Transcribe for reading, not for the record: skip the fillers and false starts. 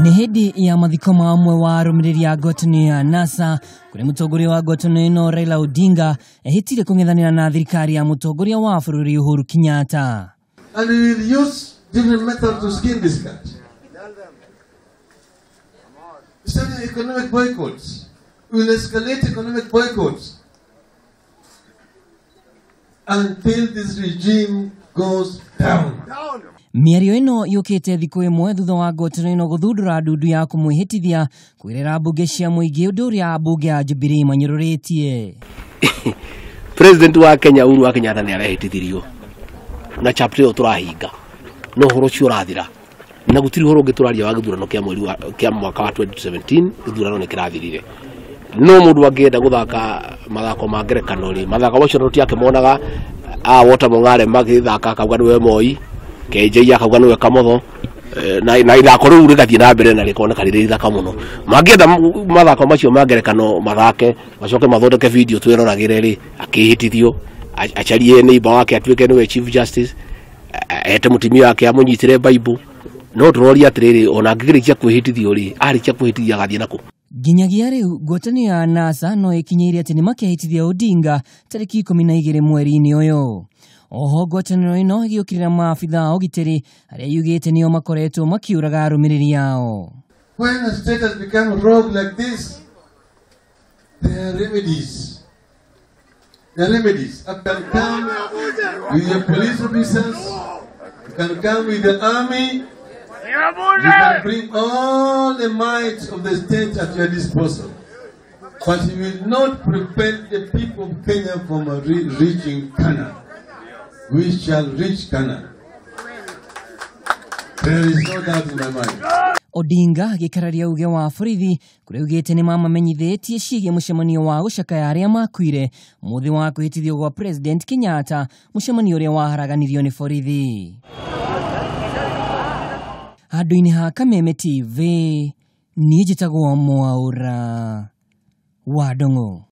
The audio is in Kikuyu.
Nĩ hĩndĩ ya mathiko ma ũmwe wa arũmĩrĩri a ngwatanĩro ya NASA kũrĩa mũtongoria wa ngwatanĩro ĩno Raila Odinga ehĩtire kũng'ethanĩra na thirikari ya mũtongoria wa bũrũri Uhuru Kenyatta. And we will use different methods to skin this cat. Starting economic boycotts. We will escalate economic boycotts until this regime goes down. Mĩario ĩno yũkĩte thikũ ĩmwe thutha wa ngwatanĩro ĩno gũthundũra ndundu ya kũmwĩhĩtithia kwĩrĩra mbunge cia mũingĩ ũndũ ũrĩa mbunge ya Jubilee manyũrũrĩtie. President wa Kenya Uhuru wa Kenyatta nĩ arehĩtithirio na chapter ĩyo tũrahinga no ũhoro ũcio ũrathira na gũtirĩ ũhoro ũngĩ tũraria wa gĩthurano kĩa mweri wa kĩa mwaka wa 2017. Gĩthurano nĩ kĩrathirire. No mũndũ angĩenda gũthaka mathako ma ngerekano rĩ, mathako macio tũtiakĩmonaga a Walter Mong'are magĩthaka akauga nĩwe Moi, KJ akauga nĩwe Kamotho, na ithako rĩu rĩgathiĩ na mbere na rĩkoneka rĩrĩ ithaka mũno. Mangĩenda mathako macio ma ngerekano mathake macoke mathondeke video twĩroragĩre rĩ, akĩhĩtithio acarie neighbor wake atuĩke nĩwe Chief Justice, ete mũtumia wake amũnyitĩre Bible. No tũroria atĩrĩrĩ, ona angĩkĩrĩkia kwĩhĩtithio rĩ, arĩkia kwĩhĩtithia agathiĩ nakũ? Nginyagia rĩu ngwatanĩro ya NASA no ĩkinyĩire atĩ nĩmakehĩtithia Odinga tarĩki 12 mweri-inĩ ũyũ. Oho ngwatanĩro ĩno ĩgĩũkĩrĩra maabitha a ũgitĩri arĩa yugĩte nĩo makoretwo makĩũraga arũmĩrĩri ao. When a state has become rogue like this, there are remedies. There are remedies. You can come with your police officers, you can come with the army, you can bring all the might of the state at your disposal. But you will not prevent the people of Kenya from reaching Canaan. We shall reach Canaan. There is no doubt in my mind. Odinga agĩkararia uge wa borithi kũrĩa augĩte nĩ mamamenyithĩtie ciĩgiĩ mũcemanio wa gũcakaya arĩa makuire mũthĩ wa kwĩhĩtithio gwa President Kenyatta, mũcemanio ũrĩa waharaganirio nĩ borithi. Handũ-inĩ ha Kameme TV, niĩ njĩtagwo Mwaũra wa Ndung'u.